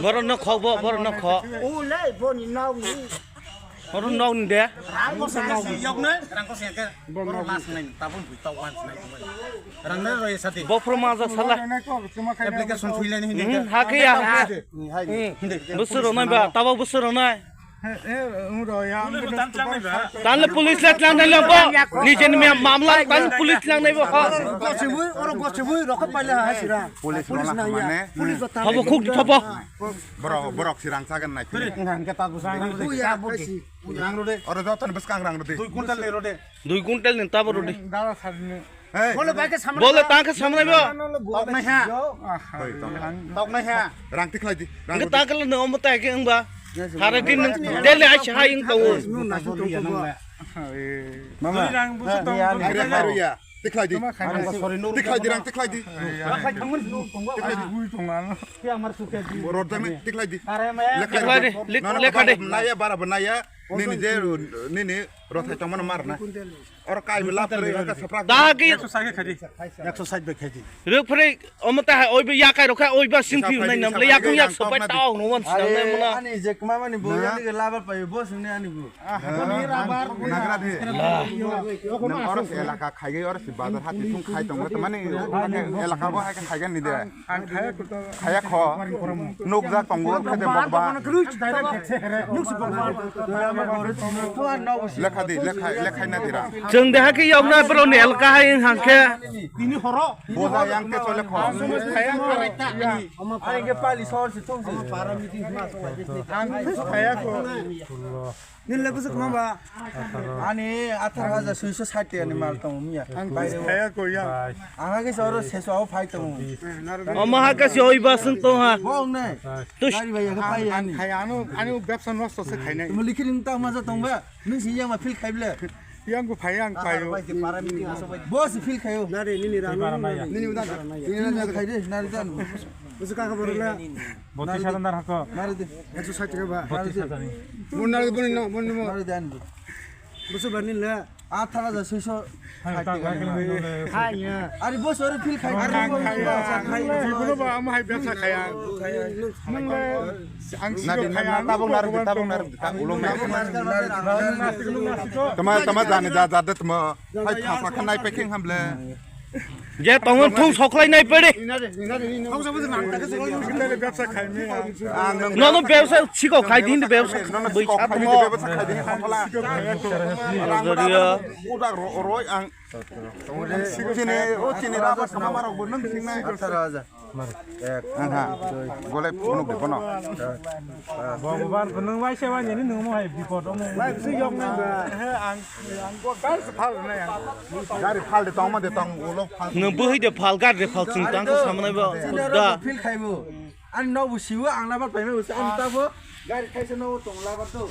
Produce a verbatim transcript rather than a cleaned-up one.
Borok no khok bo, borok no khok. Ulai boni nogni. Borok nogni de. Rang ko sengke si yok ne, rang ko sengke. Borok mas nai, tabun bui tau wan nai. Rang ne roi sati. Bo phro ma ja sala. Application sui leni hindi. Hmm, ha ke ya. Hindi. Busur nai ba, tabo busur nai. Tanle police le tlang nai bo. Ni jen mi mamla tanle police tlang nai bo. Gosibui, oro gosibui, rokho paile ha sira. Police nai ya. Police jota. Habo khuk thobo. Borok, borok si rang sagan nai. Nang ke ta bus. Buya, kasi. Rang rode. Oro joto ni bwskang rang rode. Dui kuntal ni rode. Dui kuntal ni tabo rode. Dara sarni. Hey. Bole bai ke samna. Bole ta ke samna bo. Tok nai ha. Hoi, tok. Tok nai ha. Rang tikhlai di. Rang rode. Ta ke le no mo ta ke ang ba. Hare din dele ai hai ing tong. Mama. Rang busu tong. Tikhlai di. Tikhlai di, rang tikhlai di. Rot jang tikhlai di. Lekha di. Lekha di. Naya bara ba naya. Nini je nini rothai tongmano mar na. Oro kai belap kare ka saprak. Da ki. Ekso sait bai khai di. Ruk phre omo ta hai oi ba yakai rokha oi ba sing phi nai nam le yakung yak sopai tao no wan sinam nai mona. Ani je kma mani bo yani ke labar pai bo sing ne ani bo. Nagra de. Nang oro se elaka khaigai oro se bazar hati thung khai tongo tamani elaka bo hai khai gan ni de. Khaya kho. Nukjak tongo khai de bokba. Lekha di lekha lekha na dira. Chwng de hakhe yokna borok ni elaka hai hangkhe. Boja yang ke chole kho. Omo phai ke pali sor se thung se. Ang phai ko. Nini le busu kma ba? Ani athar hajar soiso sait taka ni mal tongo miya. Ang phai ko ya. Ang age soro seso phai tongo. Omo ha kasi oi ba sung tong ha. Bo ne. Tush. Gari bai ya phai ani. Khai ano ani bebsa nosto se khainai. Mo likhi ning ta ma ja tong ba. Nung si yang ma feel khai ble. Yang ko phai ang phai yo. Bo si feel khayo. Na re nini rang. Nini udan. Nini udan khai de na re dan. Busu ka kha borok le. Botis hajar nar hako. Nari de. Ekso sait taka ba. Botis hajar ni. Mun nari buni no, buni mo. Nari de ani. Busu bani le. Athar hajar soiso. Hai, ta sait taka bai ni. Khai ni. Hai ya. Ari bo sori feel khai. Ari bo khai ya. Khai. Jibunu ba ama hai bebsa khaya. Nung le. Ang siro khaya. Tabung nari, tabung nari. Ta ulo me. Tama, tama jani ja, ja de tama. Hai thasa khanai peking hamble. Je tongo thung soklai nai pede. Nono bebsa siko khai din bebsa bui chatmo. Udak roi ang. Chini, o chini raba sama marok bo nung singnai. Aha. Golai phunuk de bono. Bhagwan, nung waisa wani ni nung mo hai bipod omo. Lai bisi yok nai ba. He, ang, ang ko gar se phal nai ang. Gari phal de tong ma de tong ulo phal. Nung buhi de phal gar de phal ching tang sa samnai ba. Da. Feel khaibo. An no bu siwa ang labar paima bu an ta bo. Gari khaisa no tong labar to.